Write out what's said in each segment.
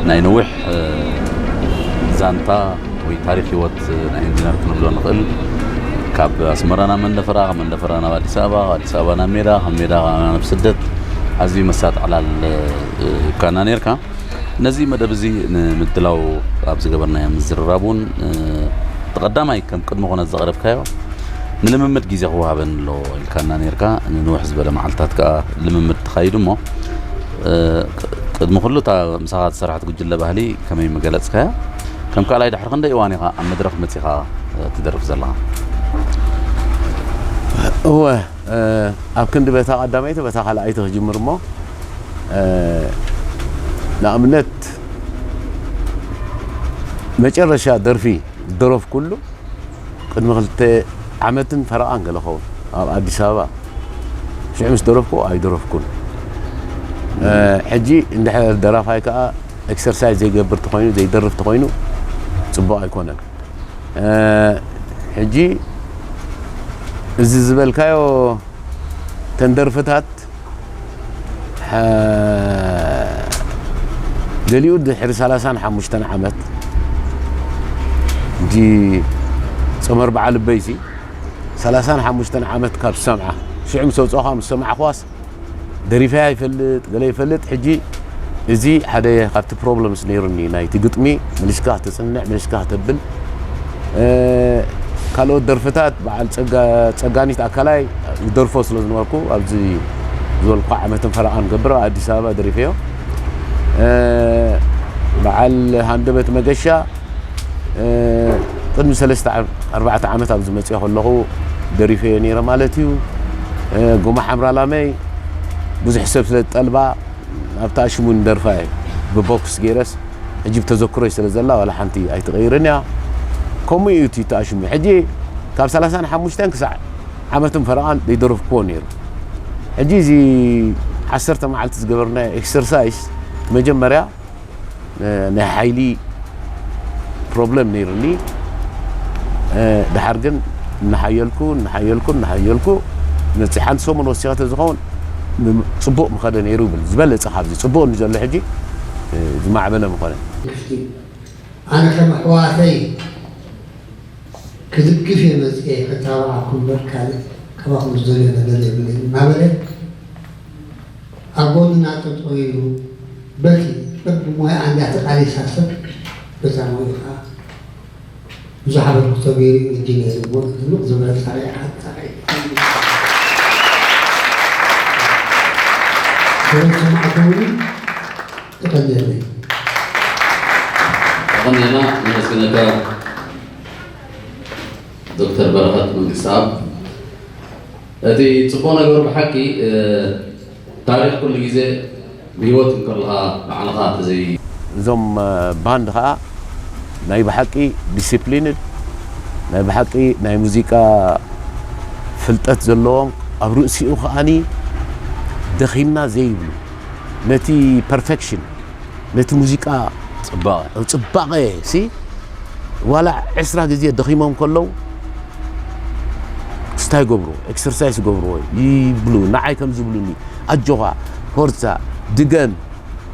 ናይ ነዊሕ እ፣ ዛንታ ወይ ታሪክ ህይወት እ፣ ናይ ኢንጂነር ክንብሎ ንኽእል። ካብ ኣስመራ ናብ መንደፈራ፣ ካብ መንደፈራ ናብ ኣዲስ ኣበባ፣ ካብ ኣዲስ ኣበባ ናብ ሜዳ፣ ካብ ሜዳ ናብ ስደት ኣዝዩ መሳጥ ዕላል እ፣ ሂብካና ነርካ። ነዚ መደብ እዚ ንምድላው ኣብ ዝገበርናዮ ምዝርራብ እውን እ፣ እቲ ቀዳማይ ከም ቅድሚ ኩነት ዘቕረብካዮ ንልምምድ ግዜ ክወሃበኒ ኣለዎ ኢልካና ነርካ። ንንውሕ ዝበለ መዓልታት ከኣ ልምምድ ተኻይዱ እሞ እ፣ ቅድሚ ኩሉ እታ ምሳኻ ዝሰራሕት ጉጅለ ባህሊ ከመይ ምገለጽካያ? ከም ካልኣይ ድሕሪ ክንደይ እዋን ኢኻ ኣብ መድረኽ መጺኻ እ፣ ትደርፍ ዘለኻ? እወ እ፣ ኣብ ክንዲ በታ ቀዳመይቲ በታ ካልኣይቲ ክጅምር እሞ እ፣ ንኣብነት መጨረሻ ደርፊ ዝደረፍኩሉ ቅድሚ ክልተ ዓመትን ፈረቓን ገለ ኸውን ኣብ ኣዲስ ኣበባ ሽዑ ምስ ደረፍኩ ኣይደረፍኩን። እ፣ ሕጂ እንድሕር ደራፋይ ከኣ ኤክሰርሳይዝ ዘይገብር ተኾይኑ ዘይደርፍ ተኾይኑ ጽቡቕ ኣይኮነን። እ፣ ሕጂ እዚ ዝበልካዮ ተን ደርፍታት ሓ- ገሊኡ ድሕሪ ሰላሳን ሓሙሽተን ዓመት እንጂ ጸመር በዓል በይሲ ሰላሳን ሓሙሽተን ዓመት ካብ ዝሰምዓ ሽዑ ምስ ኣውፅኦኻ ምስ ሰማዕኽዋስ ደሪፈያ ይፈልጥ ገለ ይፈልጥ። ሕጂ እዚ ሓደ ካብቲ ፕሮብለምስ ነይሩኒ፣ ናይቲ ግጥሚ መሊስካ ክተፅንዕ መሊስካ ክተብል። እ፣ ካልኦት ደርፍታት በዓል ፀጋ- ፀጋኒት ኣካላይ ይደርፎ ስለ ዝነበርኩ ኣብዚ ዝበልኩ ዓመትን ፈረቓን ገብር ኣብ ኣዲስ ኣበባ ደሪፈዮ። እ፣ በዓል ሃንደበት መገሻ እ፣ ቅድሚ ሰለስተ ዓም- ኣርባዕተ ዓመት ኣብዚ መፅኦ ከለኹ ደሪፈዮ ነይረ ማለት እዩ። እ፣ ጎማ ሓምራ ላመይ ብዙሕ ሰብ ስለ ዝጠልባ ኣብታ ሽሙ ንደርፋ እየ ብቦክስ ገይረስ ሕጂ ብተዘክሮይ ስለ ዘላ ዋላ ሓንቲ ኣይትቐይርን እያ። ከምኡ እዩ እቲ ተኣሽሙ። ሕጂ ካብ ሰላሳን ሓሙሽተን ክሳዕ ዓመትን ፈረቓን ዘይደረፍክዎ ነይሩ። ሕጂ እዚ ዓሰርተ መዓልቲ ዝገበርናዮ ኤክሰርሳይስ መጀመርያ እ፣ ናይ ሓይሊ ፕሮብለም ነይሩኒ። እ፣ ድሓር ግን እናሓየልኩ እናሓየልኩ እናሓየልኩ ነቲ ሓንቲ ሰሙን ወሲኸ ተዝኸውን ም- ጽቡቕ ምኸደ ነይሩ ይብል። ዝበለጸ ካብዚ ጽቡቕ እንዲ ዘሎ ሕጂ እ፣ ዝማዕበለ ምኾነ። ክፍቲ ኣነ ከም ኣሕዋተይ ክድግፍ እየ መፅየ፣ ክታባዓኩም እምበር ካልእ ካባኹም ዝደልዮ ነገር የብለይን እናበለ ኣብ ጎንና ጠጠው ኢሉ በቲ በብሞያ እንዳተቃለሰ ሰብ በዛ ሞያ ከዓ ብዙሕ ኣበርክቶ ገይሩ እዩ። ሕጂ ነዚ እሞ ድምቕ ዝበለ ፃረይ ሓፃረይ ክብረት ሰማዕቱ እውን ይቐንየለይ። የቐንየልና። ነመስግነካ ዶክተር በረኸት መንግስትኣብ። እቲ ጽቡቕ ነገሩ ብሓቂ እ፣ ታሪኽ ኩሉ ግዜ ብህይወት እንከለኻ ባዕልኻ ተዘይ እዞም እ፣ ባንድ ከዓ ናይ ብሓቂ ዲሲፕሊንድ ናይ ብሓቂ ናይ ሙዚቃ ፍልጠት ዘለዎም ኣብ ርእሲኡ ከዓኒ ደኺምና ዘይብሉ ነቲ ፐርፌክሽን ነቲ ሙዚቃ ጽባቐ ጽባቐ ሲ ዋላ ዕስራ ግዜ ደኺሞም ከለዉ ስታይ ገብሩ ኤክሰርሳይስ ገብርዎ ይብሉ ንዓይ ከም ዝብሉኒ ኣጆኻ ፎርሳ ድገም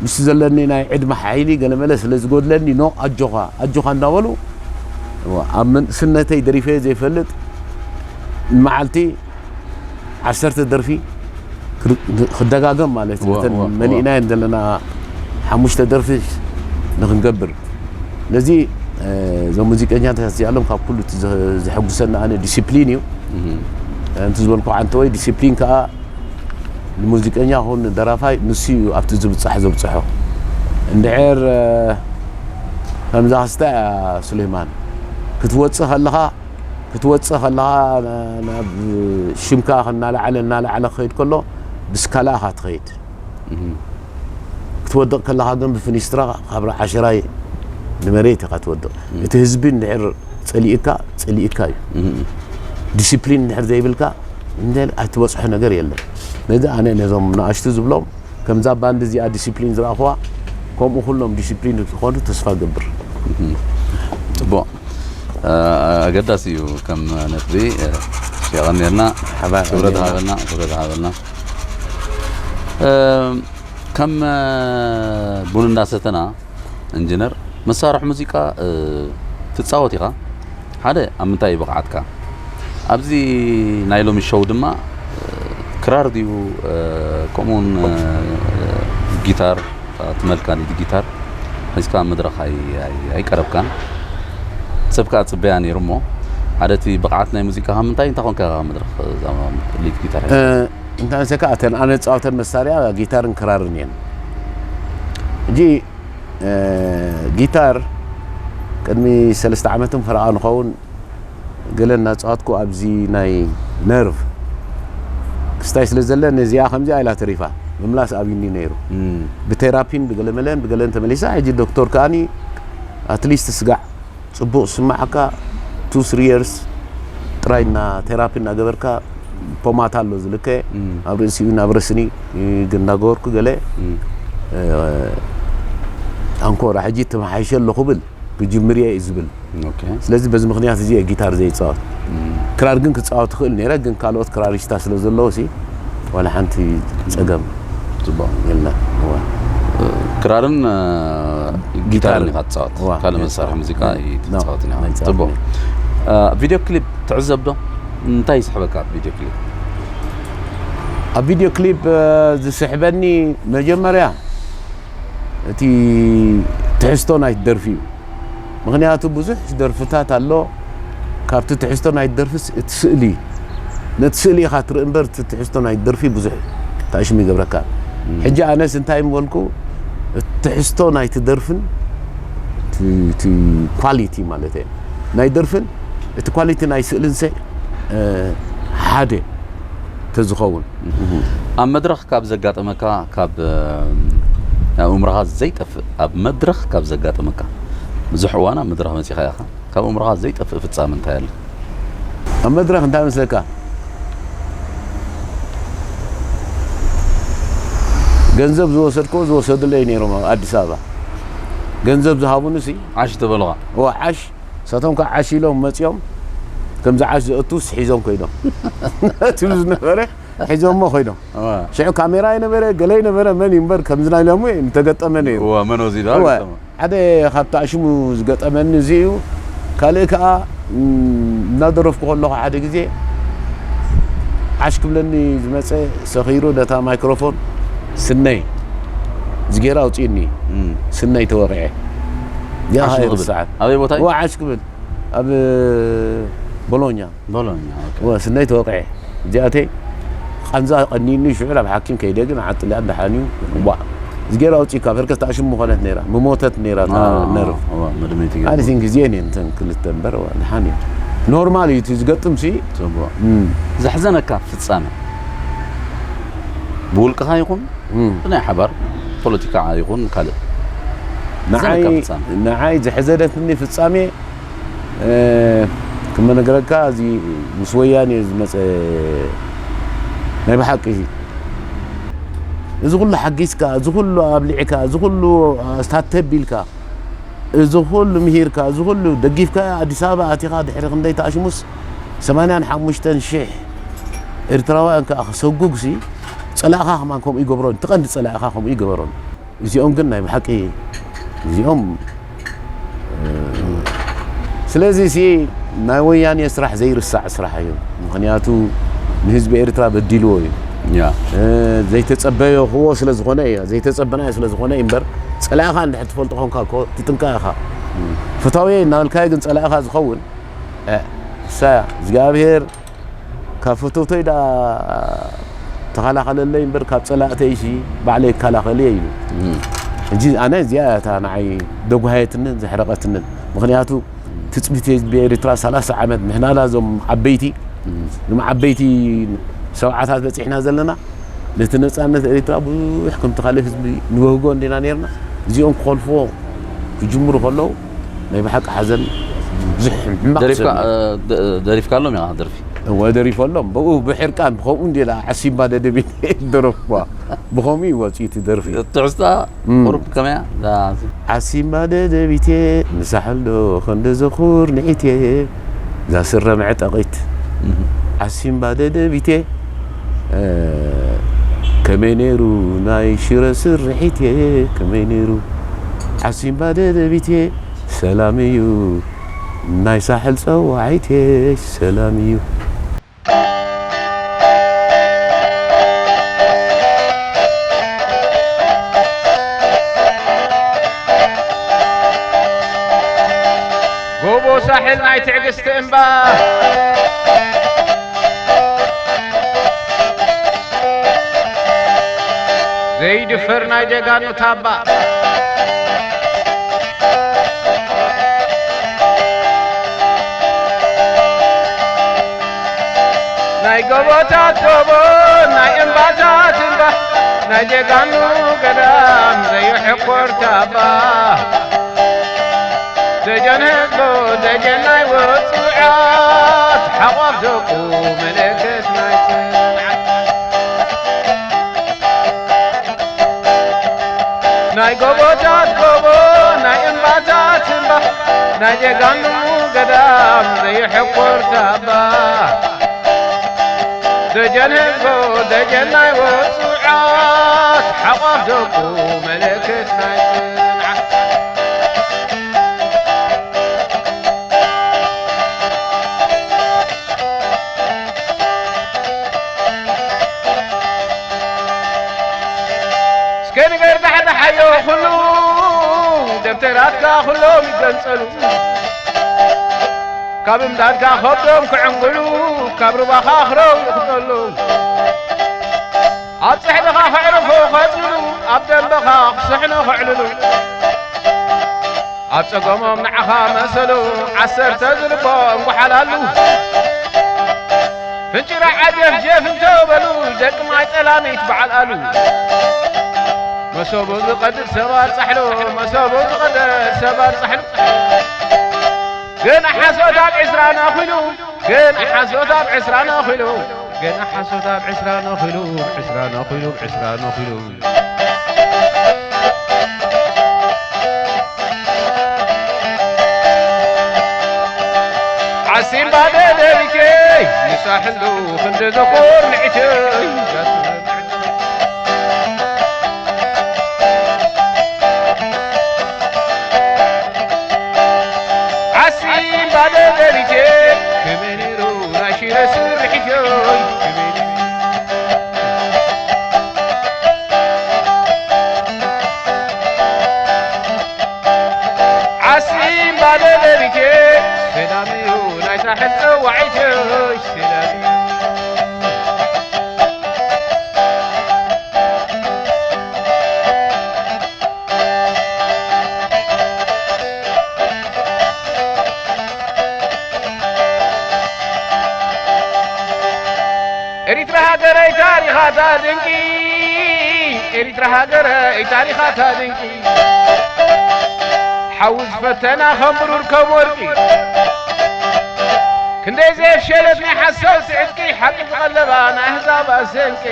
ምስ ዘለኒ ናይ ዕድመ ሓይሊ ገለመለ ስለ ዝጎድለኒ ኖ ኣጆኻ ኣጆኻ እንዳበሉ ኣብ መንእስነተይ ደሪፈዮ ዘይፈልጥ ንመዓልቲ ዓሰርተ ደርፊ ክደጋገም ማለት እዩ። እተን መሊእናየን ዘለና ሓሙሽተ ደርፊ ንክንገብር ነዚ እዞም ሙዚቀኛታት እዚኣሎም ካብ ኩሉ እቲ ዘሐጉሰኒ ኣነ ዲሲፕሊን እዩ። እንቲ ዝበልኩ ዓንተወይ ዲሲፕሊን ከዓ ንሙዚቀኛ ኹን ንደራፋይ ንሱ እዩ ኣብቲ ዝብፃሕ ዘብፅሖ። እንድሕር ከምዛ ክስታ እያ ሱሌማን ክትወፅእ ከለኻ ክትወፅእ ከለኻ ናብ ሽምካ እናለዓለ እናለዓለ ክኸይድ ከሎ ብስካላ ኢኻ ትኸይድ። ክትወድቕ ከለኻ ግን ብፍኒስትራ ካብ ዓሸራይ ንመሬት ኢኻ ትወድቕ። እቲ ህዝቢ እንድሕር ፀሊእካ ፀሊእካ እዩ። ዲሲፕሊን እንድሕር ዘይብልካ እንደ ኣይትበፅሖ ነገር የለን። ነዚ ኣነ ነዞም ንኣሽቱ ዝብሎም ከምዛ ባንድ እዚኣ ዲሲፕሊን ዝረኣኽዋ ከምኡ ኩሎም ዲሲፕሊን ክኾኑ ተስፋ ገብር። ጽቡቕ። ኣገዳሲ እዩ ከም ነጥቢ። የቐንየልና። ሓባር ክብረት ቀንየልና። ሃበልና፣ ክብረት ሃበልና። ከም ቡን እንዳሰተና ኢንጂነር፣ መሳርሒ ሙዚቃ ትጻወት ኢኻ። ሓደ ኣብ ምንታይ እዩ ብቕዓትካ? ኣብዚ ናይ ሎሚ ሾው ድማ ክራር ድዩ ከምኡውን ጊታር፣ ትመልካ ሊድ ጊታር ሒዝካ ኣብ መድረኽ ኣይቀረብካን። ሰብ ከኣ ጽበያ ነይሩ። እሞ ሓደ እቲ ብቕዓት ናይ ሙዚቃኻ ምንታይ እንታይ ኮንካ ኢኻ መድረኽ እዛ ሊድ ጊታር ሒዝካ? እንታይ ንሰካ ኣተን ኣነ ዝጻወተን መሳርያ ጊታርን ክራርን እየን። ሕጂ ጊታር ቅድሚ ሰለስተ ዓመትን ፈረቓ ንኸውን ገለ እናጻወትኩ ኣብዚ ናይ ነርቭ ክስታይ ስለ ዘለ ነዚኣ ከምዚኣ ኢላ ተሪፋ ምምላስ ኣብዩኒ ነይሩ። ብቴራፒን ብገለመለን ብገለን ተመሊሳ። ሕጂ ዶክተር ከኣኒ ኣትሊስት ስጋዕ ጽቡቕ ስማዓካ ቱ ስሪ የርስ ጥራይ እና ቴራፒ እናገበርካ ፖማታ ኣሎ ዝልከ ኣብ ርእሲኡ ናብ ረስኒ ግን እናገበርኩ ገለ ኣንኮራ ሕጂ ተመሓይሸ ኣለኹ ብል ክጅምር እየ እዩ ዝብል። ስለዚ በዚ ምክንያት እዚ እየ ጊታር ዘይፃወት። ክራር ግን ክፃወት ትኽእል ነይረ፣ ግን ካልኦት ክራሪስታ ስለ ዘለዉ ሲ ዋላ ሓንቲ ፀገም ጽቡቕ። የለ። ክራርን ጊታርን ኢኻ ትፃወት፣ ካልእ መሳርሒ ሙዚቃ ኣይትፃወትን ኢኻ። ጽቡቕ። ቪድዮ ክሊፕ ትዕዘብ ዶ? እንታይ ይስሕበካ ኣብ ቪድዮ ክሊፕ? ኣብ ቪድዮ ክሊፕ ዝስሕበኒ መጀመርያ እቲ ትሕዝቶ ናይቲ ደርፊ እዩ። ምኽንያቱ ብዙሕ ደርፍታት ኣሎ፣ ካብቲ ትሕዝቶ ናይቲ ደርፊ እቲ ስእሊ፣ ነቲ ስእሊ ኢኻ ትርኢ እምበር እቲ ትሕዝቶ ናይቲ ደርፊ ብዙሕ ታእሽም ይገብረካ። ሕጂ ኣነስ እንታይ ምበልኩ፣ እቲ ትሕዝቶ ናይቲ ደርፍን እቲ ኳሊቲ ማለት እየ ናይ ደርፍን እቲ ኳሊቲ ናይ ስእልን ሰ ሓደ ተዝኸውን። ኣብ መድረኽ ካብ ዘጋጠመካ፣ ካብ ኣእምሮኻ ዘይጠፍእ፣ ኣብ መድረኽ ካብ ዘጋጠመካ፣ ብዙሕ እዋን ኣብ መድረኽ መጺኻ ኢኻ፣ ካብ ኣእምሮኻ ዘይጠፍእ ፍጻመ እንታይ ኣሎ? ኣብ መድረኽ እንታይ መስለካ? ገንዘብ ዝወሰድኮ ዝወሰዱለይ ነይሮም ኣብ ኣዲስ ኣበባ። ገንዘብ ዝሃቡኒ ሲ ዓሽ ተበልኻ? ዋ ዓሽ፣ ንሳቶም ከዓ ዓሽ ኢሎም መጺኦም፣ ከምዚ ዓሽ ዘእቱስ ሒዞም ኮይዶም። ትብሉ ዝነበረ ሒዞሞ ኮይዶም። ሽዑ ካሜራ ይነበረ፣ ገለ ይነበረ፣ መን እዩ እምበር ከምዚ ናይ ሎሚ ምተገጠመ ነይሩ። እዋ፣ መን ወሲዱ? ሓደ ካብቲ ኣሽሙ ዝገጠመኒ እዚ እዩ። ካልእ ከዓ እናደረፍኩ ከለኹ ሓደ ግዜ ዓሽ ክብለኒ ዝመፀ ሰኺሩ ነታ ማይክሮፎን ስነይ ዝጌራ ኣውፅእኒ። ስነይ ተወቂዐ። ያኻ ይርስዓት። ኣበይ ቦታ እዩ? ዓሽ ክብል ኣብ ቦሎኛ ቦሎኛ። ወ ስነይ ተወቅዐ። እዚኣተይ ቃንዛ ቀኒኒ ሽዑ ናብ ሓኪም ከይደ ግን ዓጥልያ ደሓን እዩ። ዋ ዝጌራ ኣውፂካ በርከስ ተኣሽም ምኾነት ነይራ ምሞተት ነይራ ነርፍ። መድመይቲ ኣነ ሲን ግዜ እኔ እንተን ክልተ እምበር ደሓን እዩ። ኖርማል እዩ እቲ ዝገጥም ሲ። ዘሕዘነካ ፍጻመ ብውልቅኻ ይኹን ብናይ ሓባር ፖለቲካ ይኹን ካልእ ንዓይ ዘሕዘነትኒ ፍጻሜ ክመነግረካ እዚ ምስ ወያኔ ዝመፀ ናይ ብሓቂ እዚ ኩሉ ሓጊዝካ፣ እዚ ኩሉ ኣብሊዕካ፣ እዚ ኩሉ ኣስታተ ቢልካ፣ እዚ ኩሉ ምሂርካ፣ እዚ ኩሉ ደጊፍካ ኣዲስ ኣበባ ኣቲኻ ድሕሪ ክንደይ ተኣሽሙስ ሰማንያን ሓሙሽተን ሽሕ ኤርትራውያን ከኣ ክሰጉግሲ ጸላእኻ ከማን ከምኡ ይገብሮን፣ እቲ ቀንዲ ጸላእኻ ከምኡ ይገበሮን። እዚኦም ግን ናይ ብሓቂ እዚኦም ስለዚ ሲ ናይ ወያኔ ስራሕ ዘይርሳዕ ስራሕ እዩ። ምክንያቱ ንህዝቢ ኤርትራ በዲልዎ እዩ። ዘይተጸበዮ ክዎ ስለ ዝኾነ እዩ ዘይተጸበናዮ ስለ ዝኾነ እዩ እምበር ጸላእኻ እንድሕር ትፈልጦ ኮንካ እኮ ትጥንቀቕ ኢኻ። ፍታውየ እናበልካዮ ግን ጸላእኻ ዝኸውን እሳ እግዚኣብሔር ካብ ፈተውተይ ደኣ ተኸላኸለለይ እምበር ካብ ጸላእተይሲ ባዕለይ ይከላኸል እየ ኢሉ። ሕጂ ኣነ እዚኣ እያ እታ ንዓይ ደጓየትንን ዘሕረቐትንን። ምኽንያቱ ትጽቢት ህዝቢ ኤርትራ ሰላሳ ዓመት ንሕናላ እዞም ዓበይቲ እዞም ዓበይቲ ሰብዓታት በጺሕና ዘለና ነቲ ነጻነት ኤርትራ ብዙሕ ከምቲ ካልእ ህዝቢ ንበህጎ እንዲና ነርና። እዚኦም ክኸልፍዎ ክጅምሩ ከለዉ ናይ ብሓቂ ሓዘን ብዙሕ ሕማቕ ደሪፍካ ደሪፍካሎም ኢኻ ደርፊ እወ ደሪፈሎም ብኡ ብሕርቃን ብኸምኡ እንዲ ላ ዓሲባ ደደቢት ደረፍኳ ብኸምኡ እዩ ወፂኡ እቲ ደርፊ ትሕዝታ ቁሩብ ከመያ ዓሲባ ደደቢቴ ምሳሕልዶ ክንዲ ዝኹር ንዒቴ እዛ ስረ መዕጠቒት ዓሲምባ ደደቢቴ ከመይ ነይሩ ናይ ሽረ ስርሒቴ ከመይ ነይሩ ዓሲምባ ደደቢቴ ሰላም እዩ፣ ናይ ሳሕል ጸዋዒቴ ሰላም እዩ። ጎቦ ሳሕል ናይ ትዕግስቲ እምባ፣ ዘይድፈር ናይ ጀጋኑ ታባ። ናይ ጎቦታት ጎቦ፣ ናይ እምባታት እምባ፣ ናይ ጀጋኑ ገዳም ዘይሕኮር ታባ። ደጀን ህዝቡ፣ ደጀን ናይ ውጹዓት፣ ሓቋፍ ደቁ ምልክት ናይ ጽንዓት። ናይ ጎቦታት ጎቦ፣ ናይ እምባታት እምባ፣ ናይ ጀጋኑ ገዳም ዘይሕኮር ታባ። ደጀን ህዝቡ፣ ደጀን ናይ ውጹዓት፣ ሓቋፍ ደቁ ምልክት ናይ ጽንዓት። እስከ ንገር ዳሕዳሓዮ ኩሉ፣ ደብተራትካ ኩሎም ይገንጸሉ። ካብ እምዳድካ ከብዶም ክዕንግሉ፣ ካብ ሩባኻ ክረው ይኽተሉ። ኣብ ጽሕድኻ ከዕርፉ ከጽልሉ፣ ኣብ ደንበኻ ክስሕኑ ክዕልሉ። ኣብ ጸገሞም ንዓኻ መሰሉ፣ ዓሰርተ ዝልቦም ጓሓላሉ። ፍንጭራ ዓጀፍ ጀፍ እንተበሉ፣ ደቂ ማይ ጠላሚት በዓል ኣሉ። መሰቡ ዝቐድድ ሰባር ጻሕሉ፣ መሰቡ ዝቐድድ ሰባር ጻሕሉ። ግን ሓሶት ኣብ ዕስራ ነኺሉ፣ ግን ሓሶት ኣብ ዕስራ ነኺሉ፣ ግን ሓሶት ኣብ ዕስራ ነኺሉ፣ ዕስራ ነኺሉ፣ ዕስራ ነኺሉ። ዓሲምባ ደደቢተይ፣ ንሳሕል ዶ ክንዲ ዝኹር ንዕተይ። ዓሲምባ ደደቢተይ፣ ከመይ ነይሩ ናይ ሽረ ስርሒተይ፣ ከመይ ነይሩ። ዓሲምባ ደደቢቴ፣ ሰላም እዩ ናይ ሳሕል ጸዋዒተይ፣ ሰላም እዩ። ኤሪትራ ሃገረይ ታሪኻታ ድንቂ፣ ኤሪትራ ሃገረይ ታሪኻታ ድንቂ። ሓዊ ዝፈተና ከም ብሩር ከም ወርቂ፣ ክንደይ ዘየፍሸለት ናይ ሓሰውቲ ዕጥቂ፣ ሓቂ ዝቐለባ ናይ ኣህዛብ ኣሰንቂ።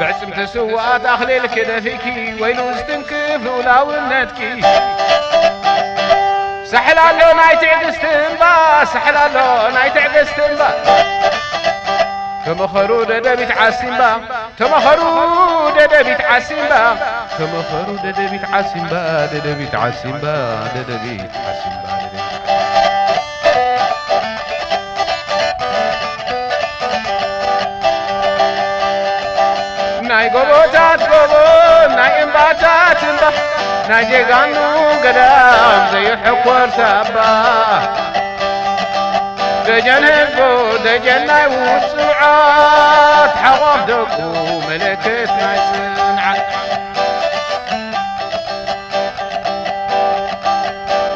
ብዕጽምቲ ስውኣት ኣኽሊልኪ ደፊእኪ፣ ወይሉ ዝትንክፍ ልኡላውነትኪ። ሳሕል ኣሎ ናይ ትዕግስቲ እምባ፣ ሳሕል ኣሎ ናይ ትዕግስቲ እምባ። ተመኸሩ ደደቢት ዓሲምባ፣ ተመኸሩ ደደቢት ዓሲምባ፣ ተመኸሩ ደደቢት ዓሲምባ፣ ደደቢት ዓሲምባ፣ ደደቢት ዓሲምባ፣ ደደቢት ዓሲምባ። ናይ ጎቦታት ጎቦ፣ ናይ እምባታት እምባ፣ ናይ ጀጋኑ ገዳም ዘይሕኮር ታባ። ደጀን ህዝቡ፣ ደጀን ናይ ውጹዓት፣ ሓቋፍ ደቁ ምልክት ናይ ጽንዓት።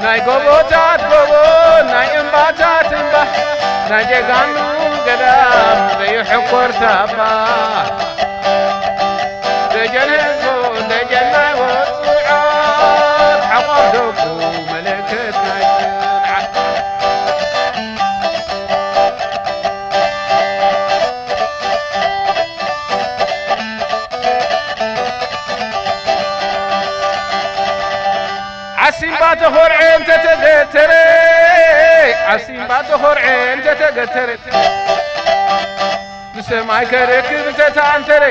ናይ ጎቦታት ጎቦ፣ ናይ እምባታት እምባ፣ ናይ ጀጋኑ ገዳም ዘይሕኮር ታባ። ደጀን ህዝቡ፣ ደጀን ናይ ውጹዓት፣ ሓቋፍ ደቁ ምልክት ናይ ጽንዓት። ዓሲምባ ተኾርዐ እንተተገተረ፣ ዓሲምባ ተኾርዐ እንተተገተረ፣ ንሰማይ ከርክብ እንተተኣንተረ፣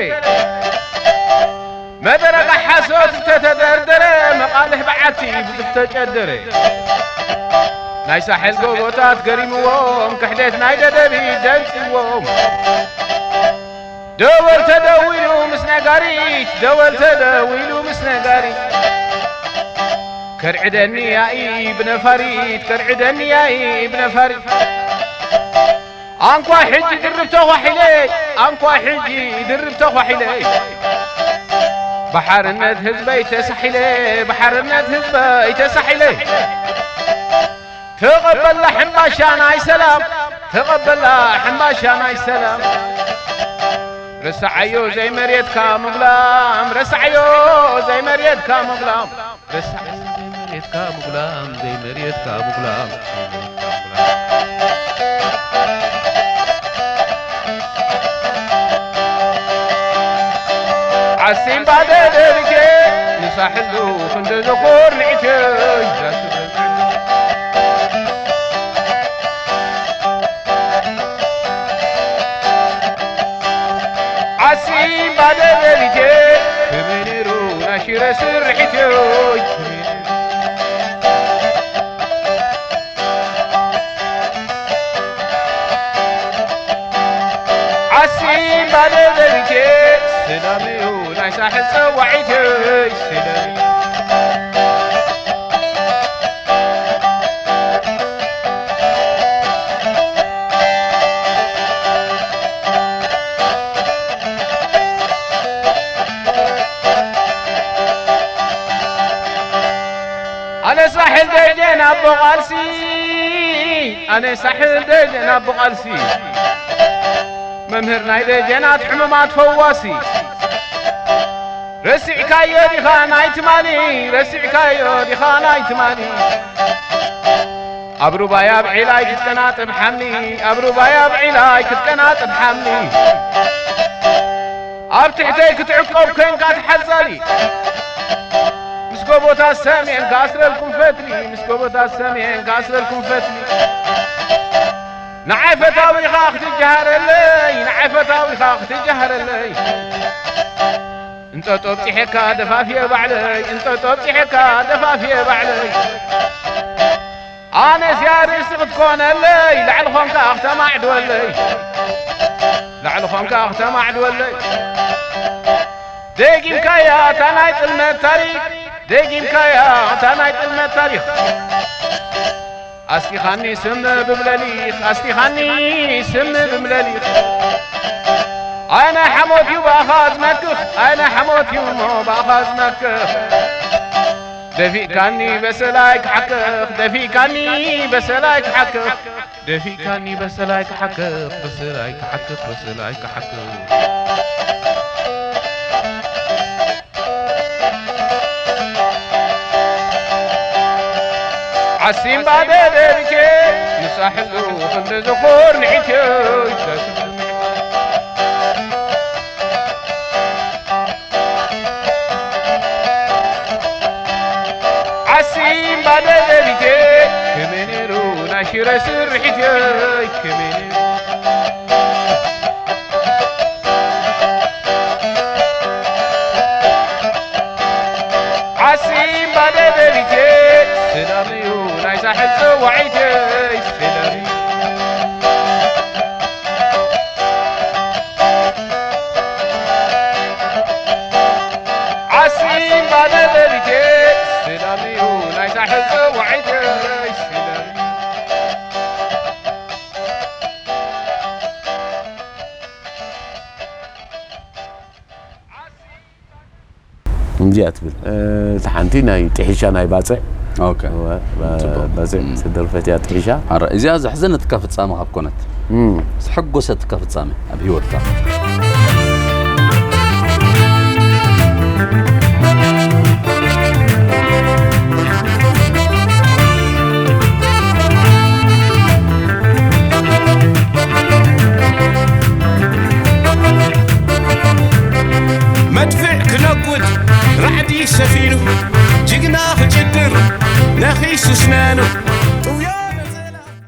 መደረቕ ሓሶት ዝተተደርደረ፣ መቓልሕ በዓቲ ብዙሕ ተጨደረ። ናይ ሳሕል ጎቦታት ገሪምዎም፣ ክሕደት ናይ ደደቢት ደንጽዎም። ደወል ተደዊሉ ምስ ነጋሪት፣ ደወል ተደዊሉ ምስ ነጋሪት። ከርዕደኒ ያኢ ብነፋሪት፣ ከርዕደኒ ያኢ ብነፋሪት። ኣንኳ ሕጂ ድርብ ተኳሒለ፣ ኣንኳ ሕጂ ድርብ ተኳሒለ። ብሓርነት ህዝበይ ተሳሒለ፣ ብሓርነት ህዝበይ ተሳሒለ። ተቐበላ ሕምባሻ ናይ ሰላም፣ ተቐበላ ሕምባሻ ናይ ሰላም። ረሳዓዮ ዘይመሬትካ ምጉላም፣ ረሳዓዮ ዘይመሬትካ ምጉላም። ረሳዕ ዘይመሬትካ ምጉላም፣ ዘይመሬትካ ምጉላም። ዓሲምባ ደደቢቴ ንሳሕሉ ክንደ ዘኾር ንዒቴ። ዓሲምባ ደደቢቴ ከመይ ነይሩ ናይ ሽረ ስርሒት? ዓሲምባ ደደቢቴ ሰላም እዩ ናይ ሳሕል ጸዋዒት። ሰላም እዩ። ኣነ ሳሕል ደጀን ኣቦ ቃልሲ፣ ኣነ ሳሕል ደጀን ኣቦ ቃልሲ፣ መምህር ናይ ደጀናት ሕሙማት ፈዋሲ። ረሲዕካዮ ዲኻ ናይ ትማሊ፣ ረሲዕካዮ ዲኻ ናይ ትማሊ? ኣብ ሩባይ ኣብ ዒላይ ክትቀናጥብ ሓምሊ፣ ኣብ ሩባይ ኣብ ዒላይ ክትቀናጥብ ሓምሊ። ኣብ ትሕተይ ክትዕቆብ ኮይንካ ትሓዛሊ። ምስ ጎቦታት ሰሜን ክኣስረልኩም ፈትሊ፣ ምስ ጎቦታት ሰሜን ክኣስረልኩም ፈትሊ። ንዓይ ፈታዊኻ ክትጀሃረለይ፣ ንዓይ ፈታዊኻ ክትጀሃረለይ። እንጠጦ ኣብጺሐካ ደፋፍየ ባዕለይ፣ እንጠጦ ኣብጺሐካ ደፋፍየ ባዕለይ። ኣነስ እያ ርእሲ ክትኮነለይ፣ ላዕሊ ኾንካ ክተማዕድወለይ። ላዕሊ ኾንካ ክተማዕድወለይ። ደጊምካያ እታ ናይ ጥልመት ታሪኽ፣ ደጊምካያ እታ ናይ ጥልመት ታሪኽ። ኣስቲኻኒ ስም ብምለሊኽ፣ ኣስቲኻኒ ስም ብምለሊኽ። ኣነ ሓሞት እዩ ብኣኻ ዝመክኽ፣ ኣነ ሓሞት እዩ እሞ ብኣኻ ዝመክኽ። ደፊእካኒ በሰላይ ክሓክኽ፣ ደፊእካኒ በሰላይ ክሓክኽ። ደፊእካኒ በሰላይ ክሓክኽ፣ በሰላይ ክሓክኽ፣ በሰላይ ክሓክኽ። ዓሲምባ ደደቢቴ ንሳሕሉ ክንዲ ዝኹር ንዒቴ። ዓሲምባ ደደቢቴ ከመይ ነይሩ ናይ ሽረ ስርሒት? ከመይ ነይሩ? ዓሲምባ ደደቢቴ ሰላም እዩ ናይ ሳሕል ጸዋዒተይ፣ ሰላም እዩ። ዓሲምባ ደደቢቴ ሰላም እዩ ናይ ሳሕል ጸዋዒተይ፣ ሰላም እዩ። እንዚኣ ትብል። እታ ሓንቲ ናይ ጥሒሻ ናይ ባጽዕ። ኦኬ። እወ፣ ባ-፣ ጽቡቅ። ባጽዕ እም። ዝተደርፈት እያ ጥሒሻ። ኣረ፣ እዚኣ ዘሕዘነትካ ፍጻመ ካብ ኮነት፣ እም። ዘሐጎሰትካ ፍጻመ ኣብ ህይወትካ።